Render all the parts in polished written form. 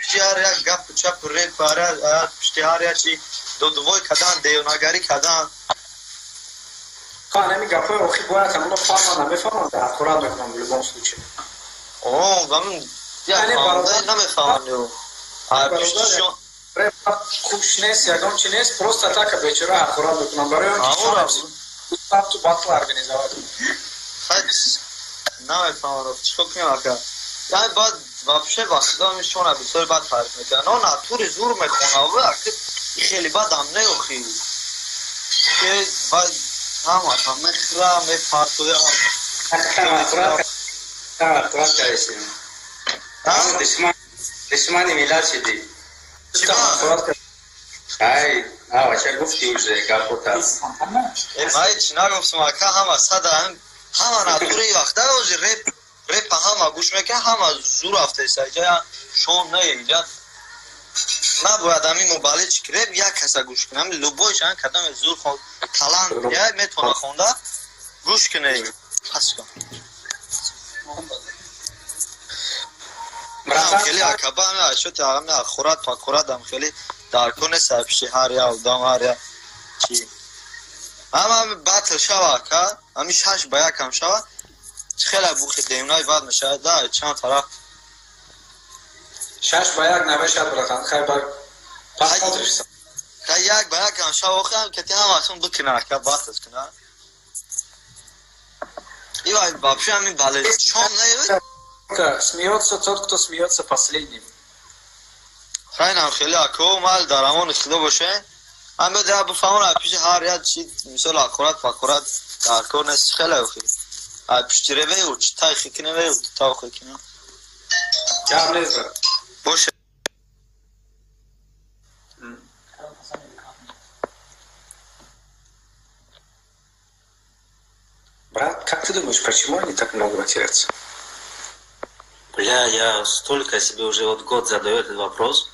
Пишти ҳар як гапу чапу реп, пишти ҳар як чи додувой кадан, девонагарӣ кадан. Ха, ҳамин гапҳои охир бояд ҳамоно фаҳманд, намефаҳманд, ҳақорат мекунам в любом случае. О, ҳамин як фаҳмда намефаҳманд ё. Реп хуш нест, ягон чи нест, просто так бечора ҳақорат мекунам. Барои он ки там ту батл организовать. Хай, намефаҳмам, чӣ кунем ака? Яъне баъд вообще ба худо ҳамин шона бисёр бад таъриф мекунад. Но натури зур мехонад, ака хеле бадам не охи. Ки баъд ҳама там мехӯра, мепартоя. Душмани миллат шудӣ. Ай, авача гуфти уже гапота. Э, ман ҳеч нагуфтам ака, ҳама сада ҳама натури вақта ози реп репа ҳама гӯш мекунад, ҳама зур рафтаиста. Иҷа шон не, иҷа набояд ҳамин мубалличик реп як каса гӯш кунад. Ҳамин любойш ҳам кадоме зур талант я метавона хонда гӯш кунед. Пас кун. Хеле акаба ҳами ашоти ҳами ахурат пакурат ҳам хеле даркор нест пиши ҳар як одам ҳар як чи. Ҳама ҳами батл шава ака, ҳами 6-1 ҳам шава. Хеле бухи демнай бад мешавад да чанд тараф. 6-1 намешавад, братан, хай ба посмотришь. Хай 1-1 ҳам шава, охи ҳам кати ҳамашон бикунад ака, батл кунад. Ива вообще ҳамин бале чон не. Смеется тот, кто смеется последним. Хайнам хеле ако мал дар амони худо боше. Ҳам беда бифаҳмон пиши ҳар як чи мисол ҳақорат пақорат даркор нест хеле охи. Пишти ревею чи тай хикиневею та хикина. Гап нест, брат. Боше. Брат, как ты думаешь, почему они так много матерятся? Бля, я столько себе уже вот год задаю этот вопрос.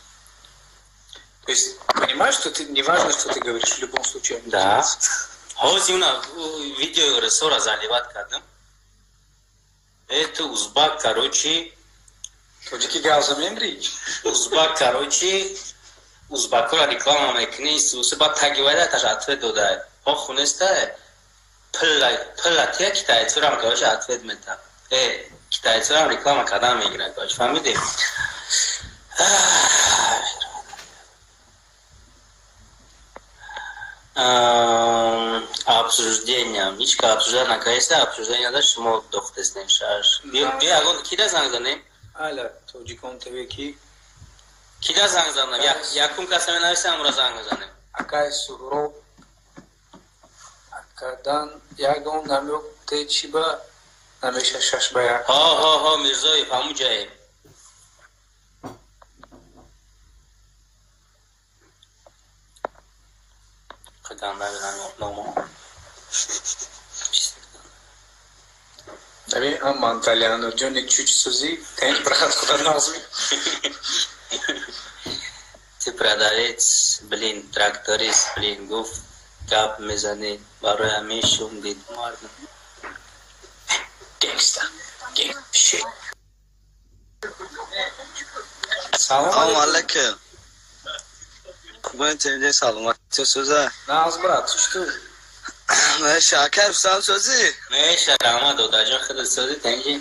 То есть, понимаешь, что ты, не важно, что ты говоришь, в любом случае. Да. Ҳозир видео ресора заливать кардам. Это узбак, короче. Тоҷики гавза мемри? Узбак, короче, узбакора реклама мекунӣ, суси баъд тагивайда таш ответ додай. Ҳо хунеста пила тия китайцурам, короче, ответ мета. Э, китайцурам реклама кардан мегирад, короче, фаҳмидӣ? Обсуждение. Ҳеч ка обсуждать накардеста, обсуждение да шумо дохтестем шаш. Биё ягон кида занг занем? Аля, Тоҷикон ТВ ки? Кида занг занам? Якум каса менависам, амра занг мезанем. Акай Суҳроб акадан ягон намёк те чиба намеша 6-1. Ҳо, ҳо, ҳо, Мирзоев, ҳамун ҷаем. Ганда номо. Ами ам Анталиано ҷони чуч сӯзӣ, тенҷ брат, худо нағзми. Ты продавец, блин, тракторист, блин, гуфт гап мезанӣ, барои ҳамин шум дид мардум. Gangsta, gang shit. Салом алейкум. Хуб, тенҷ саломатӣ сӯза. Нағз, брат, чӣ ту? Меша, ака сам сӯзӣ? Меша, раҳмат, додаҷон, худат сӯзӣ, тенҷи?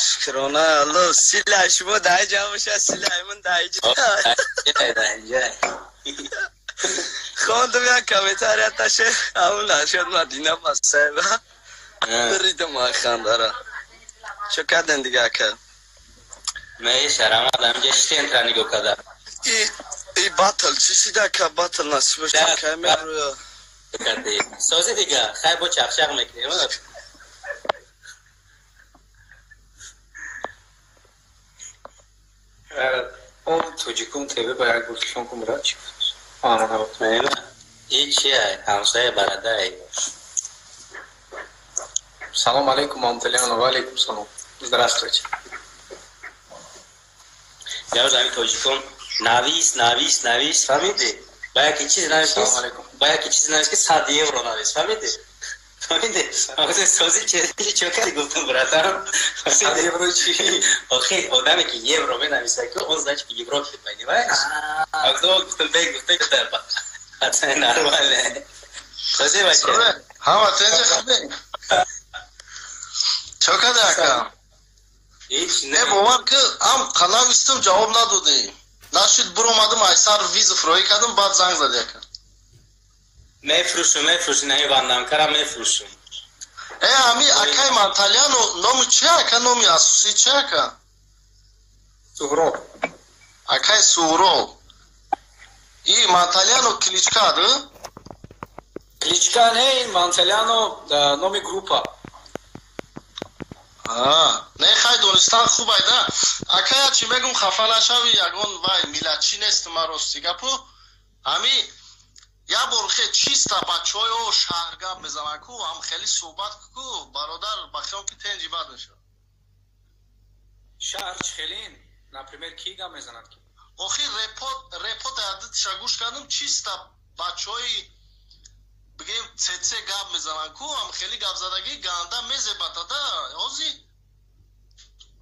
Шукрона Алло, сила шумо даиҷа боша, силаи ман даиҷа. Даиҷа. Хондам як комментария таше, ҳамун нашуд Мадина Масаева. Ридам хандара. Чо карден дига ака? Меша, раҳмат, ҳамҷа штентра нигоҳ карда. И батл, чӣ шида ака батл насиб шуд, кай мерӯя? Сози дига, хай бо чақчақ мекунем. Он Тоҷикон ТВ ба як бор телефон кун, брат, чӣ гуфт? Ана набуд. И чия, ҳамсоя барадай. Салом алейкум, Анталиано, ва алейкум салом. Здравствуйте. Я уже ҳамин тоҷикон навис, навис, навис, фаҳмидӣ? Ба яке чиз навис, Салом алейкум. Ба яке чиз навис, ки 100 евро навис, фаҳмидӣ? Фаҳмиди? Сози чо кардӣ, гуфтам, братан. Евро чӣ? Охи, одаме ки евро менависа ку, он значит в Европе, понимаешь? А гуфтам, бег гуфта, пацан, нормально. Сози, бача. Ҳама тенҷи хубе? Чо кади, ака? Не, бовар ки, ам қанавистам, ҷавоб надодӣ. Нашид, буромадам, айсар вызов роӣ кардам, баъд занг зади, ака. Мефрӯшум, мефрӯшум, наи вандамкара мефрӯшум. Э, ами акай Манталиано номи чи, ака, номи асосӣ чи, ака? Суҳроб. Акай Суҳроб. И Манталиано кличка ду? Кличка не, Манталиано номи группа. Не, хай, донистан хуб айда. Акая, чи мегум, хафа нашави, ягон вай миллатчӣ нест ма, рости гапу. Ами як бор хе чиста бачаҳои о шаҳр гап мезананд ку, ам хеле суҳбат ку, бародар, ба хиёл ки тенҷи бад мешавад. Шаҳр чи хелин? Например, ки гап мезанад ки? Охир репот ядитша гӯш кардам, чиста бачаҳои, бигем, цц гап мезананд ку, ам хеле гапзадагӣ ганда мезебатада. Ҳози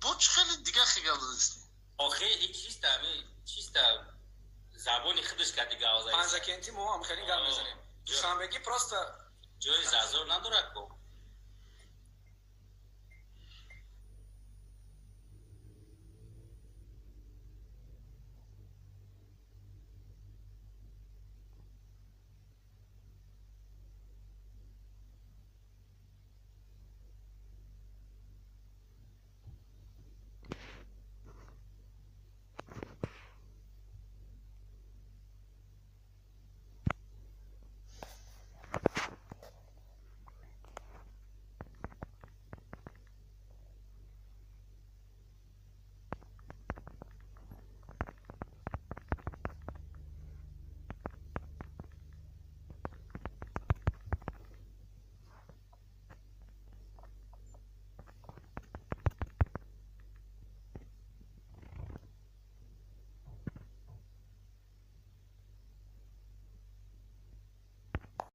бо чӣ хеле дига хе гап задистӣ? Охи, чиста ами чиста забони худаш ка дига. Панҷакенти мо ҳам хеле гап мезанем, душанбегӣ просто. Ҷои зазор надорад ку.